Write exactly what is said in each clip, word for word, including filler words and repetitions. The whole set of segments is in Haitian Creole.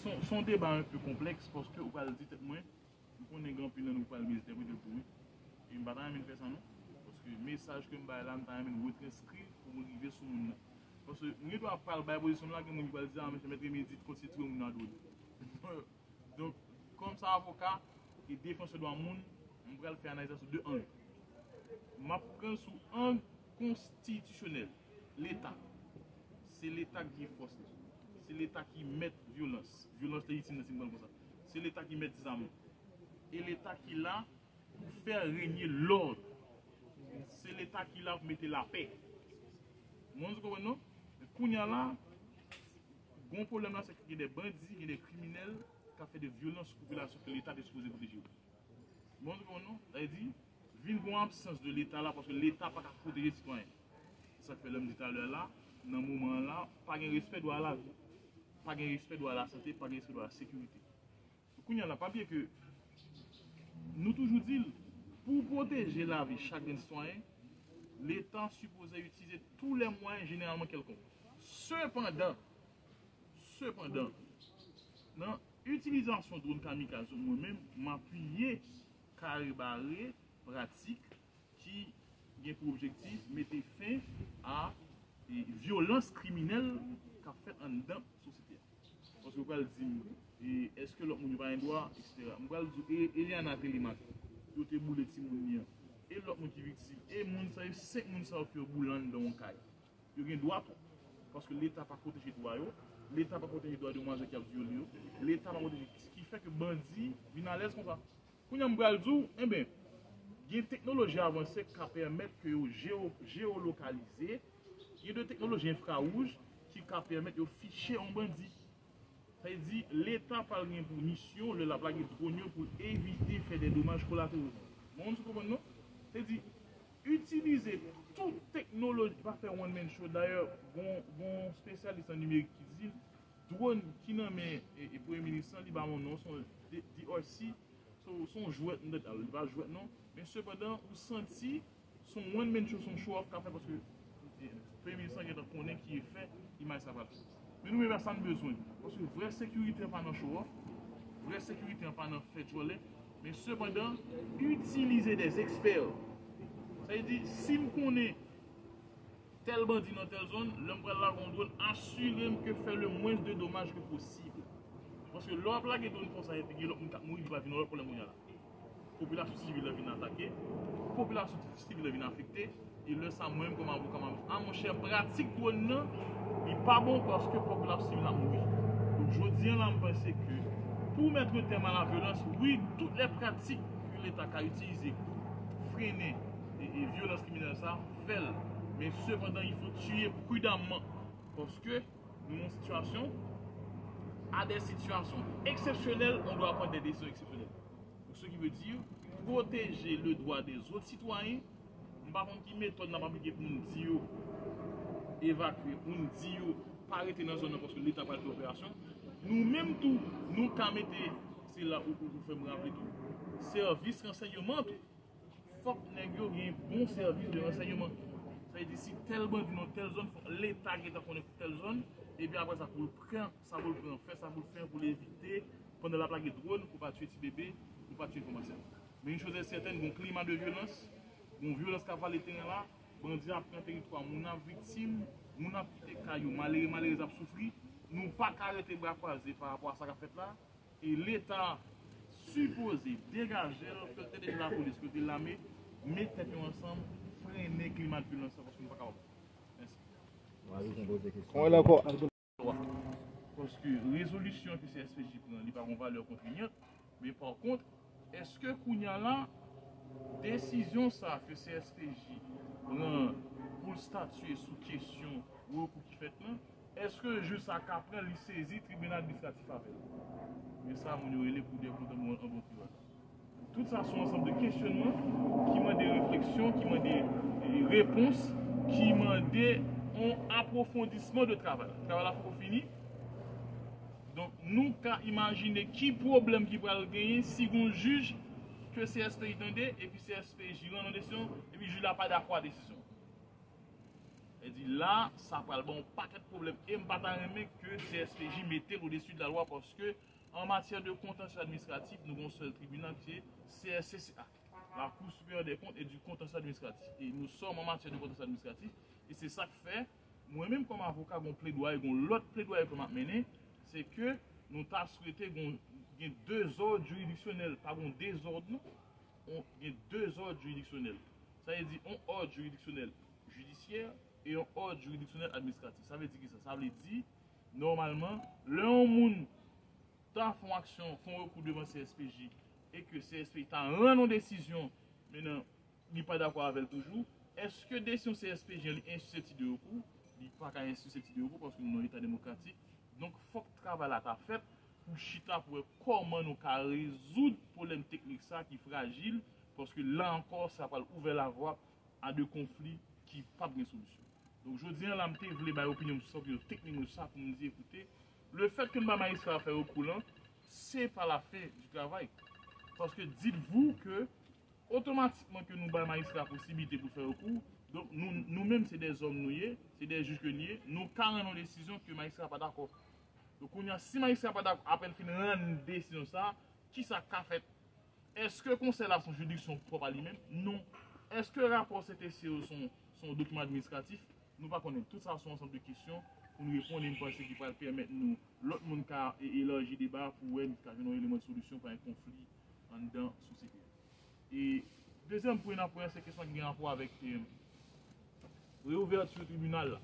Se yon, se yon deba un peu konplèks paske ou pral di tèt mwen, m konnen gen anpil nan nou ki pral mizinterprete l pou mwen. E m pa ta renmen fè sa non. Paske mesaj ke m bay la, m ta renmen retranskril pou m rive sou moun nan. Paske m gen dwa pral bay pozisyon m la, gen moun ki pral di, "Ah, mesye, mèt Remy di konstitye moun nan dwòl." Donk, kòm sa avoka e defansè dwa moun, m pral fè analiz la sou de ang. M ap pran sou ang konstitisyonèl. Leta. Se Leta ki gen fòs li. Se Leta ki mèt vyolans. Vyolans lejitim nan, si m pran l konsa. Se Leta ki mèt zam. E Leta ki la pou fè renye lòd. Se Leta ki la pou mete lapè. Moun konprann non? Men kounye a la, gon pwoblèm la, se ke gen de bandi, gen de kriminèl k ap fè de vyolans sou popilasyon ke Leta te sipoze pwoteje yo. Moun konprann non? Sa vle di, vin gon absans de Leta la, paske Leta pa ka pwoteje sitwayen. Se sa k fè lè m di talè la, nan moman an la, pa gen respè dwa a lavi. Pa gen respè dwa a lasante, pa gen respè dwa a la sekirite. Kounye a la, pa bliye ke nou toujou di l, pou pwoteje lavi chak grenn sitwayen, Leta sipoze itilize tou lè mwayen jeneralman kèlkonk. Sepandan, sepandan, nan itilizasyon dwòn kamikaz yo, mwen menm, m apiye kare bare pratik ki gen pou objektif mete fen a e, vyolans kriminèl k ap fèt anndan sosyete a. Paske yo pral di m, e, èske lòt moun yo pa gen dwa, etsetera. M pral di w, e, Eliana Telemaque, yo te boule timoun li an. E lòt moun ki viktim. E moun sa yo, senk moun sa yo ke yo boule anndan yon kay. Yo gen dwa tou. Paske Leta pa pwoteje dwa yo. Leta pa pwoteje dwa demwazèl k ap vyole yo. Leta pa pwoteje. Ki fè ke bandi vin alèz konsa. Kounye a m pral di w, enben, gen teknoloji avanse k ka pèmèt ke yo jeyo-, jeyolokalize, gen de teknoloji enfrawouj ki ka pèmèt yo fiche yon bandi. Sa vle di, Leta pral gen pou misyon, lè l ap lage dwòn yo, pou l evite fè de domaj kolaterò. Moun sou konprann non? Sa vle di, itilize tout teknoloji, pa fè one man show. Dayè, gon, gon espesyalis an nimerik ki di, dwòn ki nan men e, e Premye Minis lan, li ba yon non, se yon D R C, se, se yon jwèt, m tande, li pa jwèt non. Men sepandan, ou santi se yon one man show, se yon show off k ap fè paske e, Premye Minis lan gentan konnen ki efè imaj sa pral fè. Men nou menm, sa n bezwen. Paske vrè sekirite an pa nan show off, vrè sekirite an pa nan fè djòlè, men sepandan, itilize des experts. Sa vle di, si m konnen tèl bandi nan tèl zòn, lè m pral lage yon dwòn, asire m ke fè le mwens de domaj ke posib. Paske lè w ap lage dwòn konsa epi gen lòt moun k ap mouri, li pral vin yon lòt pwoblèm kounye a la. Popilasyon sivil lan vin atake, popilasyon sivil lan vin afekte, e lè sa mwen menm kòm avoka m ap di, a monchè, pratik dwòn nan, li pa bon paske popilasyon sivil ap mouri. Donk jodi an la, m panse ke pou mèt tèm a la vyolans, wi, tout lè pratik ke Leta ka itilize pou frennen e, e vyolans kriminèl sa, fè l. Men sepandan, il faut tuer prudemment. Paske nou nan yon sitiyasyon, à des situations exceptionnelles, on doit prendre des décisions exceptionnelles. Donc, ce qui veut dire, protéger le droit des autres citoyens. M pa konn ki metòd n ap aplike pou n di yo evakye, pou n di yo pa rete nan zòn nan paske Leta pral fè operasyon. Nou menm tou, nou ka mete, se la ou, ou, ou fè m raple tou, sèvis ransèyman tou. Fòk nèg yo gen bon sèvis de ransèyman. Sa vle di si tèl bandi nan tèl zòn, fòk Leta gentan konnen pou tèl zòn, epi apre sa pou l pran sa pou l pran, fè sa pou l fè pou l evite, pandan l ap lage dwòn, pou pa tiye ti bebe, pou pa tiye enfòmasyon. Men yon choz è sètèn, gon klima de vyolans, gon vyolans k ap vale teren la, bandi ap pran teritwa, moun ap viktim, moun ap kite kay yo, malere, malerèz ap soufri, nou pa ka rete bra kwaze pa rapò a sa k ap fèt la, e Leta sipoze degaje l, ke l te deja lapolis, ke l te lame, met tèt yo ansanm, frennen klima de vyolans la, paske nou pa kapab. Mèsi. Mwen la ankò. Paske rezolisyon ke C S P J pran, li pa gon valè kontreyant, men pa kont, èske kounye a la, desizyon sa ke C S P J pran pou l statye sou kesyon rekou ki fèt lan, èske jij sa ka pran li sezi tribinal administratif avè l? Men sa moun yo rele kou dè kontan bon an bon kriwòl. Tout sa se yon ansanm de kesyònman ki mande refleksyon, ki mande e, repons, ki mande yon apwofondisman de travay. Travay la poko fini. Donk, nou ka imajine ki pwoblèm ki pral genyen si gon jij ke C S P J tande, epi C S P J rann yon desizyon, epi jij la pa dakò a desizyon. Sa vle di la, sa pral ban yon pakèt pwoblèm. E m pa ta renmen ke C S P J mete l odesi de la lwa, paske an matyè de kontansyè administratif, nou gen yon sèl tribinal ki se C S C C A, la Cour supérieure des comptes et du contentieux administratif. E nou sòm an matyè de kontansyè administratif, e se sa k fè, mwen menm kòm avoka, gen yon pledwaye, gen yon lòt pledwaye ke m ap mennen, se ke nou ta swete gen, gen dezòd jiridiksyonèl, pa gen dezòd non, on, gen dezòd jiridiksyonèl. Sa vle di, on òd jiridiksyonèl jidisyè e on òd jiridiksyonèl administratif. Sa vle di ki sa? Sa vle di, nòmalman, lè yon moun ta fè yon aksyon, fè yon rekou devan C S P J, e ke C S P J ta rann yon desizyon, men nan, li pa dakò avè l toujou, èske desizyon C S P J an li ensistetil de rekou? Li pa ka ensistetil de rekou paske nou nan yon eta demokratik. Donk, fòk travay la ta fèt pou chita pou wè kòman nou ka rezoud pwoblèm teknik sa ki frajil, paske la ankò, sa pral ouvè lavwa a de konfli ki p ap gen solisyon. Donk, jodi a la, m te vle bay opinyon m sou sa, opinyon teknik mwen sou sa, pou m di, ekoute, le fait que nou ba majistra a fè rekou lan, c'est pas la fin du travail. Paske dites-vous que otomatikman ke nou bay majistra posiblite pou fè rekou, donk nou, nou menm se dè zòm nou ye, se dè jij ke nou ye, nou ka rann yon desizyon ke majistra pa dakò. Donk kounye a, si majistra pa dakò, apre l fin rann desizyon sa, kisa k ka fèt? Èske konsèy la se yon jiridiksyon pwòp a li menm? Non. Èske rapò C T C yo se yon, se yon dokiman administratif? Nou pa konnen. Tout sa se yon ansanm de kesyon pou nou reponn e m panse ki pral pèmèt nou, lòt moun ka e- elaji deba pou wè n ka jwenn yon eleman de solisyon pa yon konfli anndan sosyete a. E dezyèm pwen n ap wè, se kesyon ki gen rapò avèk e, reouvèti tribinal la.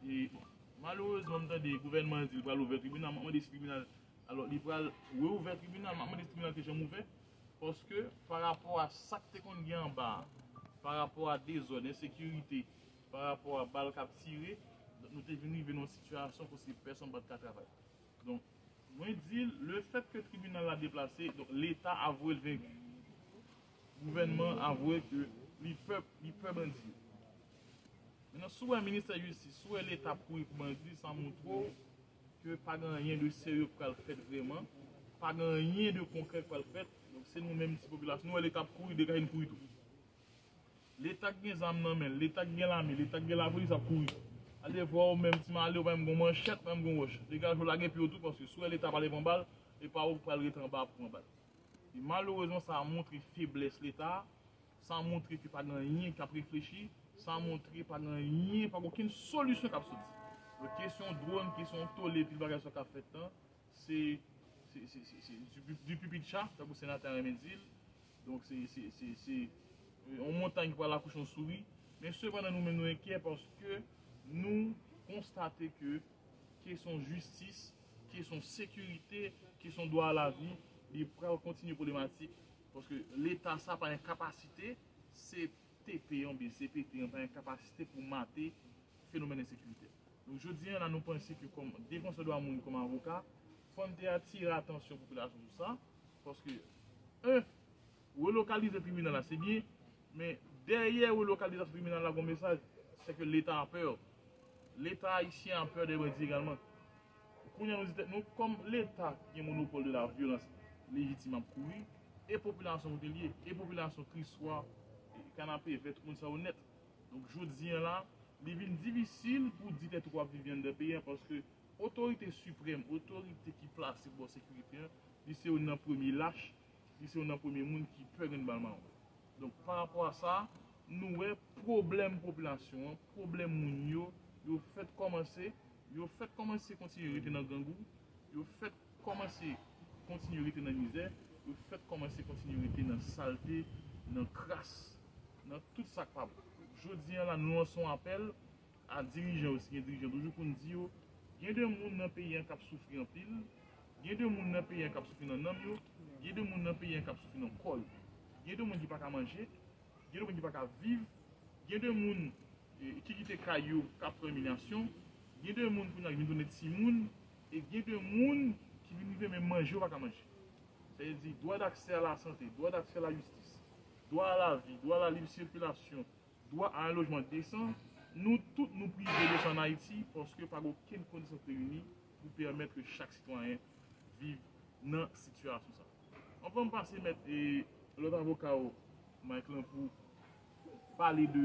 E, bon, malerezman, m tande gouvènman an di l pral ouvè tribinal, m ap mande si tribinal, alò, li pral reouvè tribinal, m ap mande si tribinal te janm ouvè, paske pa rapò a sa k te konn gen anba a, pa rapò a dezòd, ensekirite, pa rapò a bal k ap tire, donk nou te vin rive nan yon sitiyasyon kote pèsonn pa t ka travay. Donk, mwen di l, le fait que tribinal la deplase, donk Leta avwe l venki. Gouvènman avwe ke li pè, li pè bandi yo. Mentnan, si w wè Ministè Jistis, si w wè Leta ap kouri pou bandi, sa montre w ke pa gen anyen de serye k pral fèt vrèman, pa gen anyen de konkrè k pral fèt. Donk, se nou menm ti popilasyon, nou wè Leta ap kouri, degaje n kouri tou. Leta k gen zam nan men l, Leta k gen lame, Leta k gen lapolis ap kouri. Alevwa ou menm ti malere, ou pa menm gen manchèt, ou pa menm gen wòch. Degaje w, lage pye w tou, paske si w wè Leta pral pran bal, e pa ou k pral rete anba pou pran bal. E malerezman, sa montre feblès Leta, sa montre ke pa gen anyen k ap reflechi, sa montre pa gen anyen, pa gen okenn solisyon k ap soti. Donk, kesyon dwòn, kesyon tole, pil bagay sa k ap fèt lan, se, se, se, se, se du, du pipi de chat, tankou senatè a renmen di l. Donk, se, se, se, se, e, yon montay ki pral akouche yon souri. Men sepandan, nou menm, nou enkyè paske nou konstate ke kesyon jistis, kesyon sekirite, kesyon dwa a lavi, li pral kontinye pwoblematik. Paske Leta sa pa gen kapasite, se T P an oubyen C P T an pa gen kapasite pou mate fenomèn ensekirite. Donk, jodi a la, nou panse ke kòm defansè dwa moun, kòm avoka, fò n te atire atansyon popilasyon sou sa, paske, en, relokalize tribinal la, se byen, men dèyè relokalizasyon tribinal la, gon mesaj, se ke Leta a pè. Leta ayisyen an pè de bandi egalman. Kounye a nou di tèt nou, kòm Leta ki gen monopòl de la vyolans lejitim ap kouri, e popilasyon kote l ye, e popilasyon Kriswa, e Kanapevè, tout moun sa yo nèt. Donk, jodi a la, li vin difisil pou di tèt ou w ap viv anndan peyi a, paske otorite siprèm, otorite ki plase pou bò sekirite an, li se youn nan premye lach, li se youn nan premye moun ki pè grenn bal mawon. Donk, pa rapò a sa, nou wè pwoblèm popilasyon an, pwoblèm moun yo, yo fèt kòmanse, yo fèt kòmanse kontinye rete nan grangou, yo fèt kòmanse kontinye rete nan mizè, yo fèt kòmanse kontinye rete nan salte, nan kras, nan tout sa k pa bon. Jodi a la, nou lanse yon apèl a dirijan yo, si gen dirijan toujou, pou n di yo, gen de moun nan peyi an k ap soufri anpil, gen de moun nan peyi an k ap soufri nan nanm yo, gen de moun nan peyi an k ap soufri nan kò yo. Gen de moun ki pa ka manje, gen de moun ki pa ka viv, gen de moun, e, ki kite kay yo k ap pran imilyasyon, gen de moun kounye a ki vin tounen timoun, e gen de moun ki vin rive menm manje yo pa ka manje. Sa vle di, dwa daksè a la sante, dwa daksè a la jistis, dwa a la vi, dwa a la lib sikilasyon, dwa a yon lojman desan, nou tout nou prive de sa ann Ayiti, paske pa gen okenn kondisyon k reyini pou pèmèt ke chak sitwayen viv nan sitiyasyon sa. Anvan m pase mèt, e, lòt avoka w, Mike lan, pou pale de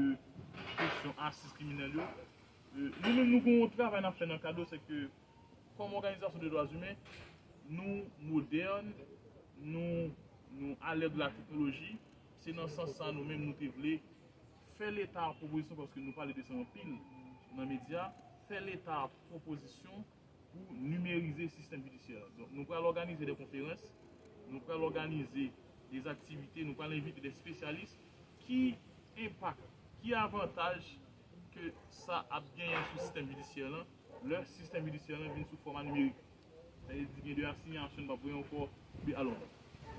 kesyon asiz kriminèl yo. Euh, nou menm, nou gen yon travay n ap fè nan kad yo, se ke, kòm òganizasyon de dwa imen, nou modèn, nou, nou alè de la teknoloji. Se nan sans sa nou menm nou te vle fè Leta pwopozisyon, paske nou pale de sa anpil nan medya, fè Leta pwopozisyon pou nimerize sistèm jidisyè a. Donk, nou pral òganize de konferans, nou pral òganize de aktivite, nou pral envite de espesyalis. Ki enpak, ki avantaj ke sa ap genyen sou sistèm jidisyè lan, lè sistèm jidisyè lan vin sou fòma nimerik? Sa vle di gen de asinyasyon n p ap voye ankò. Alò,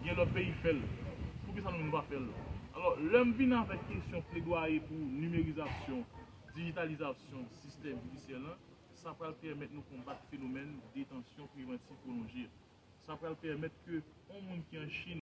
gen lòt peyi k fè l. Poukisa nou menm nou pa fè l? Alò, lè m vin avèk kesyon pledwaye pou nimerizasyon, dijitalizasyon sistèm jidisyè lan, sa pral pèmèt nou konbat fenomèn detansyon prevantiv pwolonje. Sa pral pèmèt ke yon moun ki an Chin